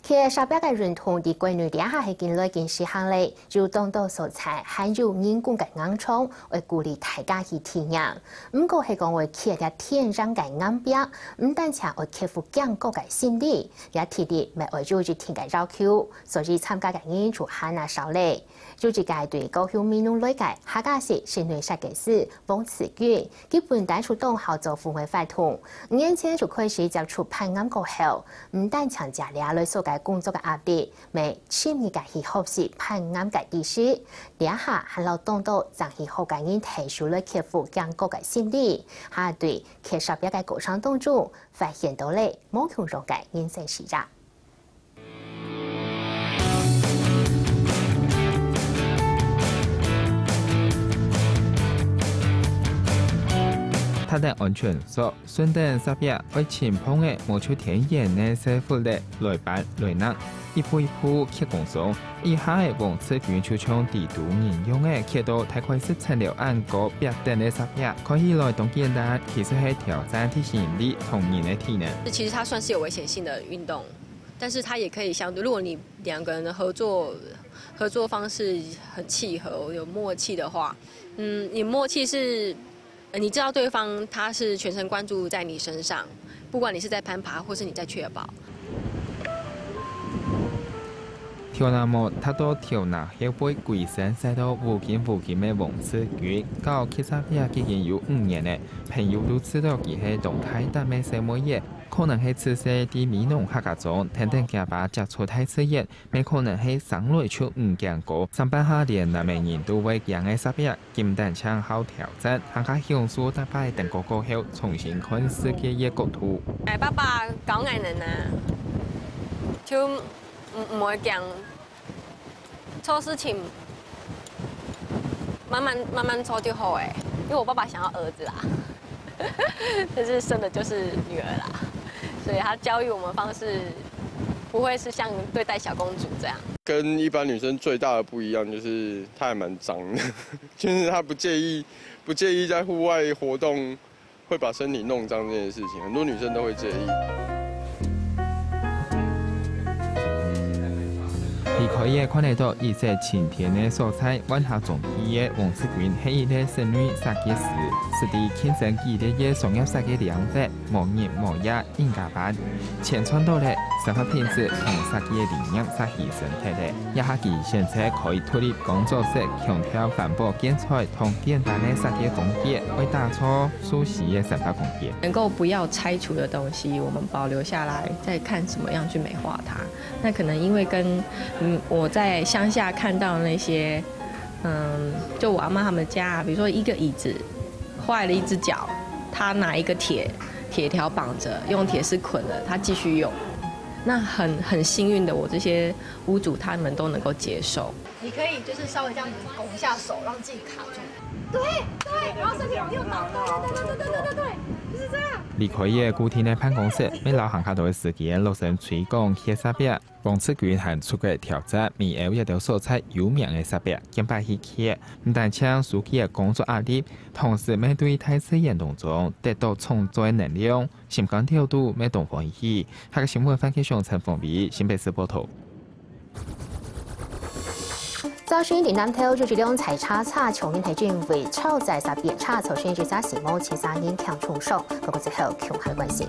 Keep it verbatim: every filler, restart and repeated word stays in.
騎石壁个運動在國內這下係緊來緊時行咧，有當多所在還有人工个硬場，愛鼓勵大家去體驗。毋過係講愛騎這天然个硬壁，毋單淨愛克服驚高个心理，這體力乜愛有一定个要求，所以參加个人就還較少咧。 有一個對高雄美濃來个客家籍室內設計師黃志軍，佢本來就當好做戶外活動，五年前就開始接觸攀岩過後，毋單淨借這來疏解工作个壓力，乜深入个去學習攀岩个知識。這下還摎當多正去學个人𢯭手來克服驚高个心理，還對騎石壁个過程當中，發現到了無共樣个人生視野。 踏等安全鎖，順等石壁，愛盡磅仔，無就天然个石窟咧，來搬來擸，一步一步，刻工上，一下仔黃志軍就像蜘蛛人樣仔，刻到大概十層樓恁高壁頂个石壁，看起來當簡單，其實係挑戰地心引力同人个體能。其實它算是有危險性的運動，但是它也可以相對，如果你兩個人的合作合作方式很契合、有默契的話，嗯，你默契是，呃，你知道對方他是全神贯注在你身上，不管你是在攀爬，或是你在確保。跳那毛，踏到跳那後背，歸身曬到烏金烏金个黃志軍，搞騎石壁已經有五年了。朋友都知道佢係當大膽个細妹仔，可能係自細在美濃客家庄，跈等厥爸接觸大自然， 乜可能係生來就毋驚高，上班下連男仔人都會驚个石壁，今單淨好挑戰，還較享受逐擺登高過後重新看世界个角度。哎，爸爸教𠊎等啊，就毋，毋會驚，做事情慢慢，慢慢做就好欸，因為我爸爸想要兒子啦。 但是生的就是女兒啦，所以她教育我們方式不會是像對待小公主這樣。跟一般女生最大的不一樣就是她還蠻髒的，就是她不介意，不介意在戶外活動會把身體弄髒這件事情，很多女生都會介意。 離開也看得到一息晴天个所在，萬華中區个黃志軍係一個室內設計師，實際競爭激烈个商業設計領域，無日無夜硬加班。錢賺到了，生活品質同設計个理念煞犧牲忒了。這下佢選擇開獨立工作室，強調環保建材同簡單个設計風格，愛打造舒適个生活空間。能夠不要拆除的東西，我們保留下來，再看怎麼樣去美化它。 那可能因為跟，嗯，我在鄉下看到的那些，嗯，就我阿嬤他們家啊，比如說一個椅子壞了一隻腳，他拿一個鐵，鐵條綁著，用鐵絲捆著，他繼續用。那很，很幸運的，我這些屋主他們都能夠接受。你可以就是稍微這樣子拱一下手，讓自己卡住。對，對，然後身體往右倒，對，對，對，就是這樣。離開个固定个辦公室，乜摎還較多个時間落身推廣騎石壁。 黃志軍還出國挑戰美歐一兜所在有名个石壁，見擺去騎，毋單淨紓解工作壓力，同時乜對大自然當中得到充足个能量，心肝跳動乜當歡喜。客家新聞范啟雄、陳鳳薇，新北市報導。 早晨，在南投有一輛大貨車，像係準備超載石壁，造成一隻死亡，七儕人輕重傷，各個最後共下關係。